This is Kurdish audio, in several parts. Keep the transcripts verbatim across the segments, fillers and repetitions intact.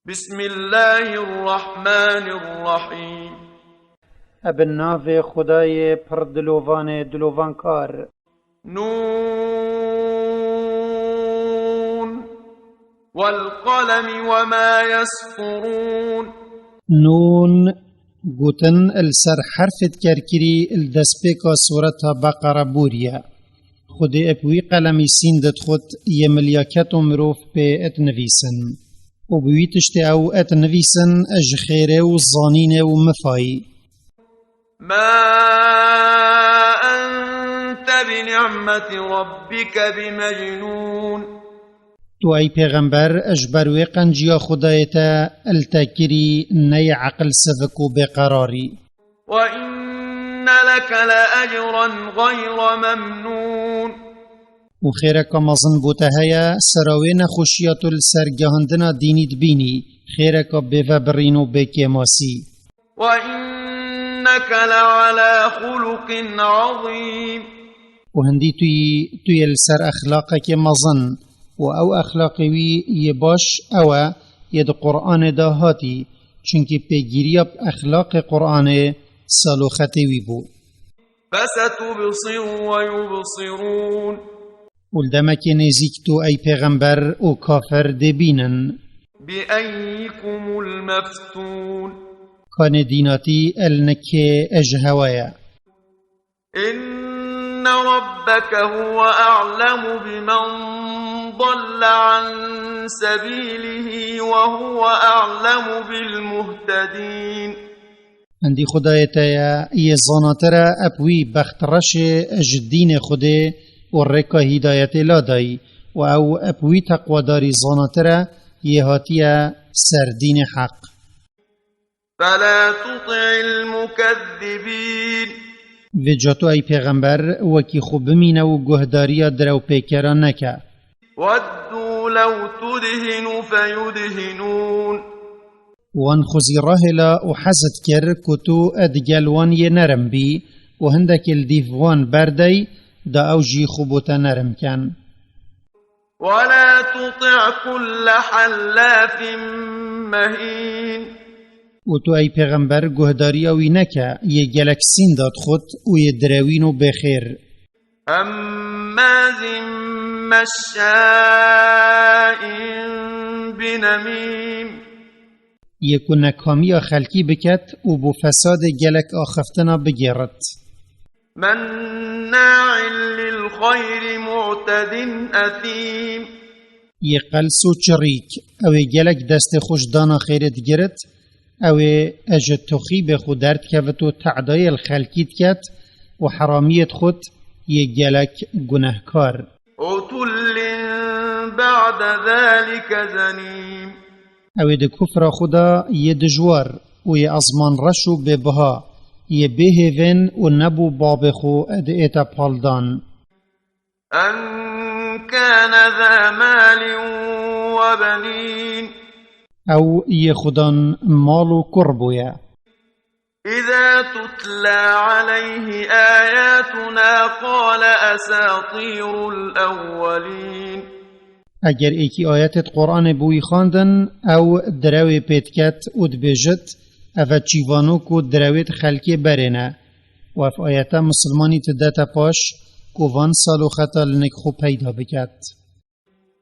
بسم الله الرحمن الرحيم. Bi navê Xwedayê pir dilovanê dilovankar. نون والقلم وما يسطرون. Nûn, gotin li ser herfê dikerkirî li destpêka sureta Beqere bûriye. Xwedê eb wî qelemî sînd dixwit yê milyaket û mirov pê dinivîsin. Û bi wî tiştê ew dinivîsin ji xêrê û zanînê û mifayî. ما أنت بنعمة ربك بمجنون. Tu ey pêxember ji ber wê qenciya Xwedayê te li te kirî neyê eqilsivik û bêqerarî. وإن لك لأجرا غير ممنون. Û xêreka mezin bo te heye, sera wê nexweşiya tu li ser gihandina dînî dibînî, xêreka bêvebirîn û bêkêmasî. وإنك لعلى خلق عظيم. Û hindî tu yî, tu yê li ser exlaqekê mezin, û ew exlaqê wî yê baş ew e, yê di Quranê de hatî, çunkî pêgiriya bi exlaqê Quranê saloxetê wî bû. فستبصر ويبصرون. Û li demekê nêzîk tu ey pêxember û kafir dê bînin. بأيكم المفتون. Kanê dînatî el nikê ji hewa ye. إن ربك هو أعلم بمن ضل عن سبيله وهو أعلم بالمهتدين. Hindî Xwedayê te ye, yê zanatir e eb wî bextreşê ji dînê Xwedê û rêka hîdayetê la dayî, û ew eb wî teqwedarî zanatir e, yê hatiye ser dînê heq. فلا تطع المكذبين. Vêca tu ey pêxember wekî xwe bimîne û guhdariya direwpêkeran neke. ودوا لو تدهن فيدهنون. Wan xwezî rahêla û hez dikir ku tu digel wan yê nerm bî û hindekê li dîv wan berdey, da ew jî xwe bo te nerm ken. ولا تطع كل حلاف مهين. Û tu ey pêxember guhdarîya wî neke, yê gelek sînda dixwit û yê direwîn û bêxêr. هماز مشاء بنميم. Yê ku nekamiya xelkî biket û bo fesadê gelek axiftina bigêrit. مناع للخير معتد أثيم. Yê qels û çirîk, ew ê gelek destê xwe ji dana xêrê digirit, ew ê ji toxîbê xwe derdikevit û te'dayê li xelkî diket û heramiyê dixwit, yê gelek gunehkar. عتل بعد ذلك زنيم. Ew ê di kufra xwe de yê dijwar û yê ezman reş û bêbiha, yê bêhêvên û nebû babê xwe diête paldan. أن كان ذا مال وبنين. Ew yê xudan mal û kur bûye. إذا تتلى عليه آياتنا قال أساطير الأولين. Eger êkî ayetêt Quranê bi wî xwendin, ew direwê pê diket û dibêjit, eve çîvano ku direwêt xelkê berê ne. Û ev ayete misilmanî didete paş ku van saloxeta li nik xwe peyda biket.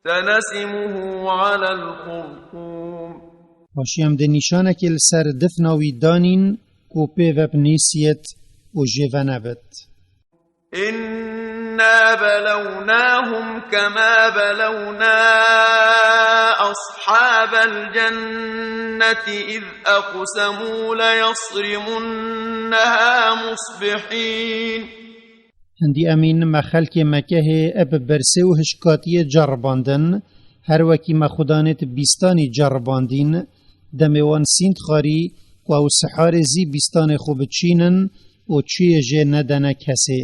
سنسمه على الخرطوم. Paşî em dê nîşanekê li ser difna wî danîn ku pê ve bi nêsiyet û jê venebit. إنا بلوناهم كما بلونا أصحاب الجنة إذ أقسموا ليصرمنها مصبحين. Hindî emîn me xelkê Mekehê bi birsê û hişkatiyê ceribandin, her wekî me xudanêt bîstanî ceribandîn, demê wan sînd xarî ku ew siharê zî bîstanê xwe biçînin û çiyê jê nedene kesê.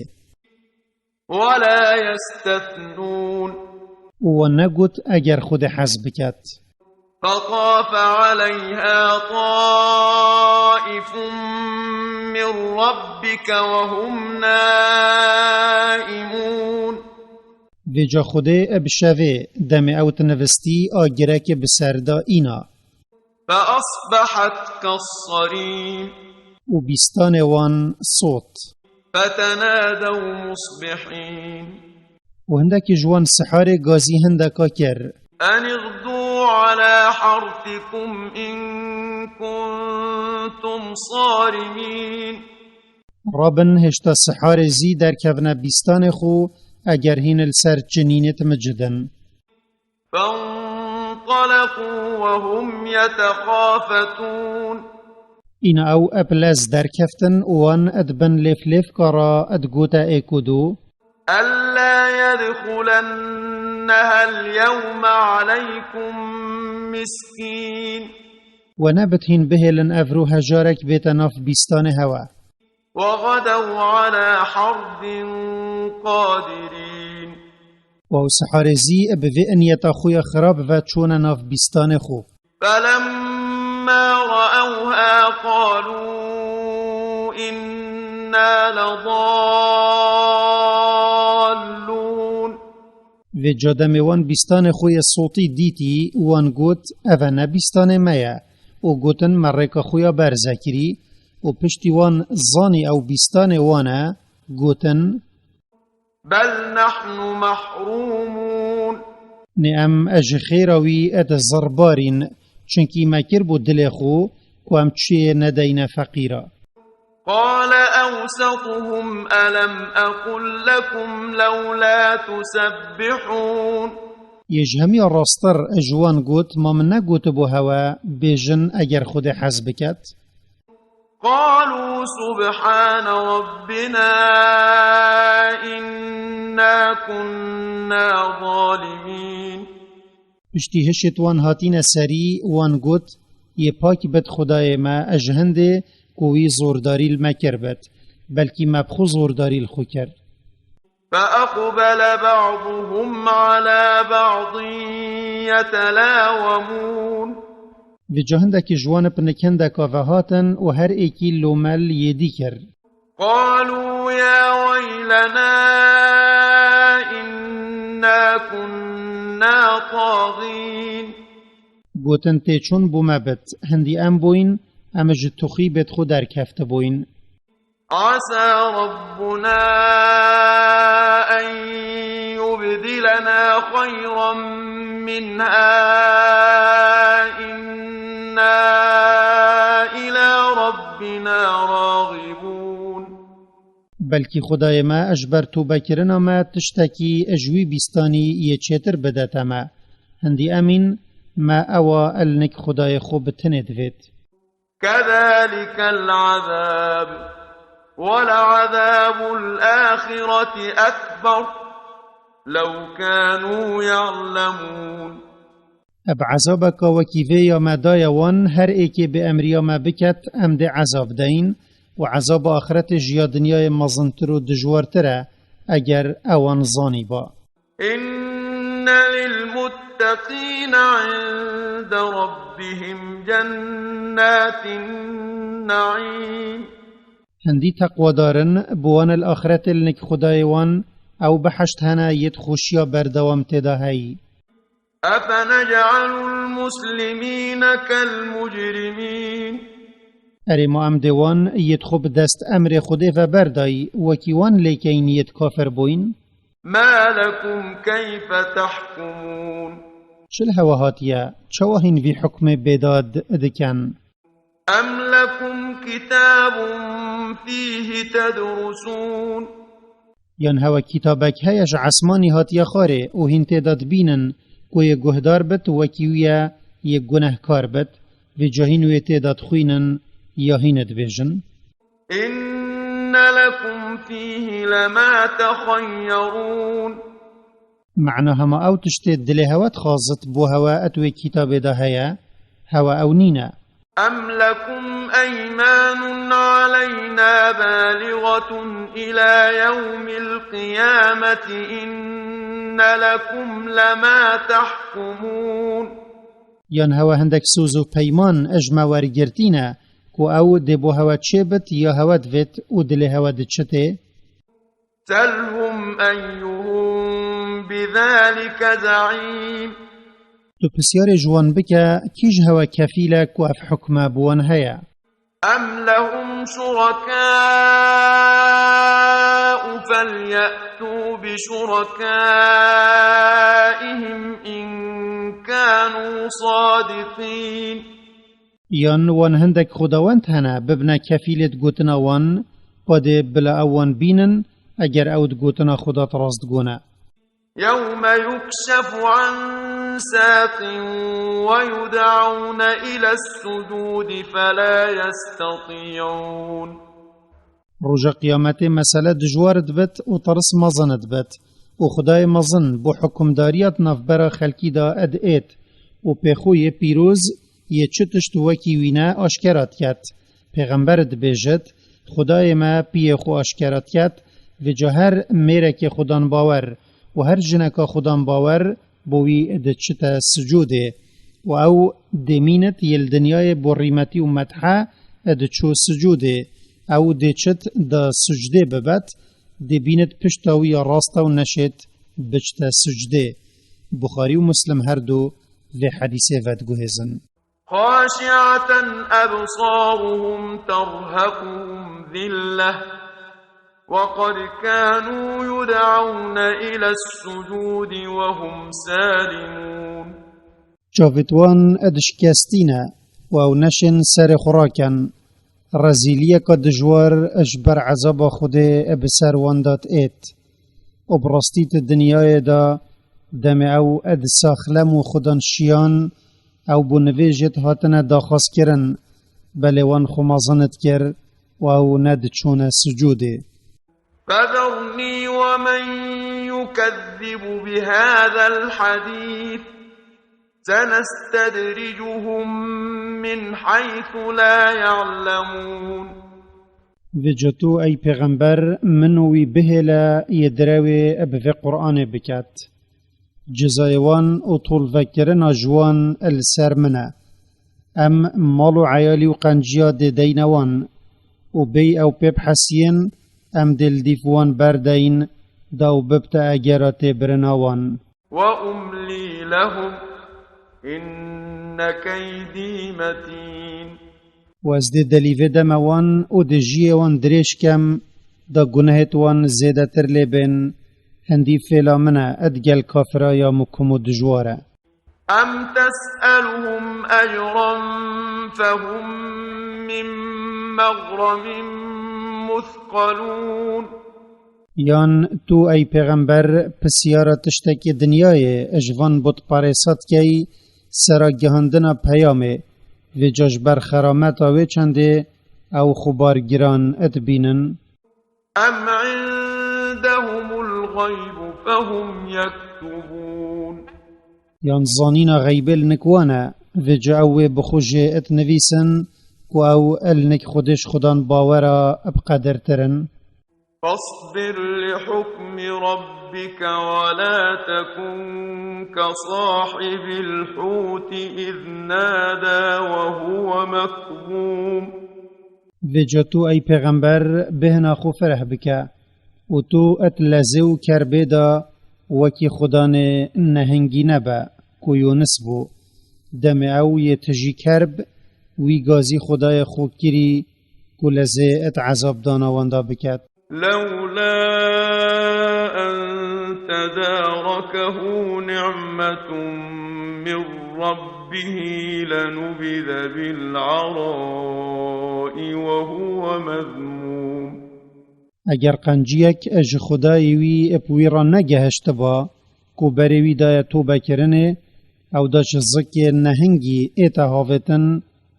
ولا يستثنون. Û wan negot eger Xwedê hez biket. فطاف عليها طائف من ربك وهم نائمون. Vêca Xwedê bi şevê demê ew dinivistî a gireke bi ser de îna. فأصبحت كالصريم. û bîstanê wan sot. فتنادوا مصبحين. û hindekî ji wan siharê gazî hindeka kir. أن اغدوا على حرثكم إن كنتم صارمين. Rabin hêşta siharê zî derkevine bîstanê xwe, eger hîn li ser çinînê timicid in. فانطلقوا وهم يتخافتون. Îna ew eb lez derkeftin û wan ed bin lêflêfka re ed gote êk û du. ألا يدخلنها اليوم عليكم مسكين. We nebit hîn bihêlin evro hejarek bête nav bîstanê hewe. وغدوا على حرد قادرين. Û ew siharê zî bi vê niyeta xwe ya xirab ve çûne nav bîstanê xwe. فلما رأوها قالوا إنا لضالون. Vê ca demê wan bîstanê xwe yê sotî dîtî, wan got, "Ev e ne bîstanê me ye." Û gotin, "Me rêka xwe ya berze kirî." Û piştî wan zanî ew bîstanê wan e, gotin, بل نحن محرومون. "Nê em ji xêra wî ed zirbarîn, çunkî me kiribû dilê xwe ku em çiyê nedeyne feqîra." قال أوسطهم ألم أقل لكم لولا تسبحون. Yê ji hemiya rasttir ji wan got, "Ma min negotibû hewe bêjin eger Xwedê hez biket?" قالوا سبحان ربنا إنا كنا ظالمين. Piştî hişê wan hatîne serî, wan got, "Yê pak bit Xwedayê me, ji hindê ku wî zordarî li me kiribit, belkî me bi xwe zordarî li xwe kir." فأقبل بعضهم على بعض يتلاومون. Vêca hindekî ji wan bi nik hindeka ve hatin û her êkî lome li yê dî kir. قالوا يا ويلنا إنا كنا طاغين. Gotin, "Têçûn bo me bit, hindî em bûyn, em ji tuxî bêt xwe derkeftibûyn." عسى ربنا أن يبدلنا خيرا منها إنا إلى ربنا راغبون. Belkî Xwedayê me ji ber tûbekirina me tiştekî ji wî bîstanî yê çêtir bidete me. Hindî emîn me ewa el nik Xwedayê xwe bi tinê divêt. كذلك العذاب ولعذاب الآخرة أكبر لو كانوا يعلمون. Eb ezabeka wekî vê ya me daye wan, her êkê bê emriya me biket, em dê ezab deyin û ezaba axretê ji ya dinyayê mezintir û dijwartir e, eger ewan zanîba. إن للمتقين عند ربهم جنات النعيم. Hindî teqwadarin, bi wan el axretê li nik Xwedayê wan, ew behişt hene yêt xweşiya berdewam têda heyî. أفنجعل المسلمين كالمجرمين. Erê ma em dê wan yêt xwe bi dest emrê Xwedê ve berdayî, wekî wan lêkeyn yêt kafir bûyn? ما لكم كيف تحكمون. Çi li hewe hatiye, çawa hîn vî hukmê bêdad dikin? أم لكم كتاب فيه تدرسون. Yan hewe kitabek heye ji esmanî hatiye xwarê û hîn tê de dibînin ku yê guhdar bit wekî wî ye yê gunehkar bit, vê cahîn wê tê de dixwînin ya hîn dibêjin. إن لكم فيه لما تخيرون. Mena hema ew tiştê dilê hewe dixwazit bo hewe et wê kitabê de heye, hewe ew nîne. أم لكم أيمان علينا بالغة إلى يوم القيامة إن لكم لما تحكمون. Yan hewe hindek soz û peyman ji me wergirtîne, ku ew dê bo hewe çêbit ya hewe divêt û dilê hewe diçitê? سلهم أيهم بذلك زعيم. Tu pisyarê ji wan bike, kî ji hewe kefîl e ku ev hukme bi wan heye? أم لهم شركاء فليأتوا بشركائهم إن كانوا صادقين. Yan wan hindek xwedawend hene, bibine kefîlêt gotina wan, padê bila ew wan bînin, eger ew di gotina xwe de rast gone. يوم يكشف عن ساق ويدعون إلى السجود فلا يستطيعون. Roja Qiyametê mesele dijwar dibit û tirs mezin dibit û Xwedayê mezin bo hukimdariya di navbera xelkî de ed êt û pêxo yê pîroz yê çi tişt wekî wî ne aşkera diket. Pêxember dibêjit, Xwedayê me piyê xwe aşkera diket, vêca her mêrekê xudan bawer û her jineka xudan bawer bo wî diçite sicûdê. Û ew dê mînit yê li dinyayê bo rîmetî û methe diçû sicûdê. Ew dê çit da sicdê bibet, dê bînit pişta wî ya rast e û neşêt biçite sicdê. Buxarî û Muslim her du vê hedîsê vediguhêzin. خاشعة أبصارهم ترهقهم ذلة وقد كانوا يدعون إلى السجود وهم سالمون. Çavêt wan ed şikestî ne û ew neşên serê xwe raken. Rezîliyeka dijwar ji ber ezaba Xwedê bi ser wan de diêt. Û bi rastî di dinyayê de demê ew ed saxlem û xudan şiyan, ew bo nivêjêt hatine daxwazkirin, belê wan xwe mezin dikir û ew nediçûne sicûdê. فذرني ومن يكذب بهذا الحديث سنستدرجهم من حيث لا يعلمون. Vêca tu, ey pêxember, min û wî bihêle yê direwê bi vê Qur'anê biket. Cezayê wan û tolvekirina ji wan li ser min e. Em mal û eyalî û qenciya dê deyne wan û bêy ew pê bihesiyên, em dê li dîf wan berdeyin, da ew bibte egera têbirina wan. وأملي لهم إن كيدي متين. Û ez dê delîvê deme wan û dê jiyê wan dirêj kem, da gunehêt wan zêdetir lê bên. Hindî fêla min e, ed gel kafira ya mukim û dijwar e. أم تسألهم أجرا فهم من مغرم مثقلون. Yan tu, ey pêxember, pisyara tiştekî dinyayê ji van butperêsa dikey, sera gihandina peyamê, vêca ji ber xerameta wê çendê ew xwe bar giran dibînin. أم عندهم الغيب فهم يكتبون. Yan zanîna xeybê li nik wan e, vêca ew wê bi xwe jê dinivîsin ku ew li nik Xwedê ji xudan bawera bi qedirtir in. فاصبر لحكم ربك ولا تكن كصاحب الحوت إذ نادى وهو مكظوم. Vêca tu, ey pêxember, bêhna xwe fereh bike û tu di lezê û kerbê de wekî xudanê nehingî nebe ku Yûnis bû. Demê ew yê tijî kerb, wî gazî xwedayê xwe kirî ku lezê di ezabdana wan de biket. لولا أن تداركه نعمة من ربه لنبذ بالعراء وهو مذموم. Eger qenciyek ji Xwedayê wî bi wî re negehiştiba, ku berê wî daye tobekirinê, ew da ji zikê nehingî ête havêtin,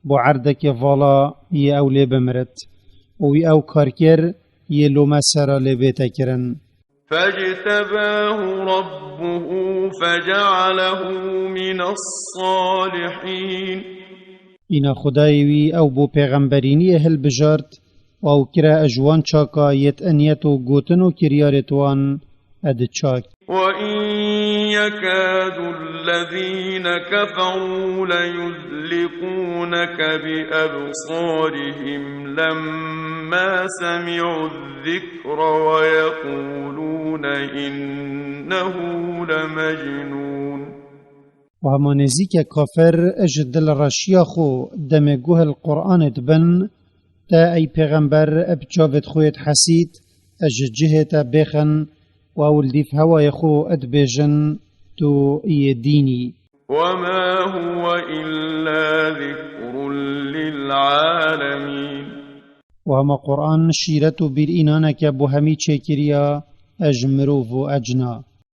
bo erdekê vala yê ew lê bimirit. Û wî ew kar kir, yê lome sera lê bête kirin. فاجتباه ربه فجعله من الصالحين. Îna Xwedayê wî ew bo pêxemberîniyê hilbijart û ew kire ji wan çaka yêt inyet û gotin û kiryarêt wan ed çak. وإن يكاد الذين كفروا ليزلقونك بأبصارهم لما سمعوا الذكر ويقولون إنه لمجنون. Û hema nêzîke kafir ji dil reşiya xwe demê guh li Qur'anê dibin, te ey pêxember bi çavêt xwe yêt hesît, ji cihê te bêxin û ew li dîv hewayê xwe dibêjin, tu yê dînî. وما هو إلا ذكر للعالمين. Û hema Qur'an şîret û bîrînaneke bo hemî çêkiriya, ji mirov û ecna.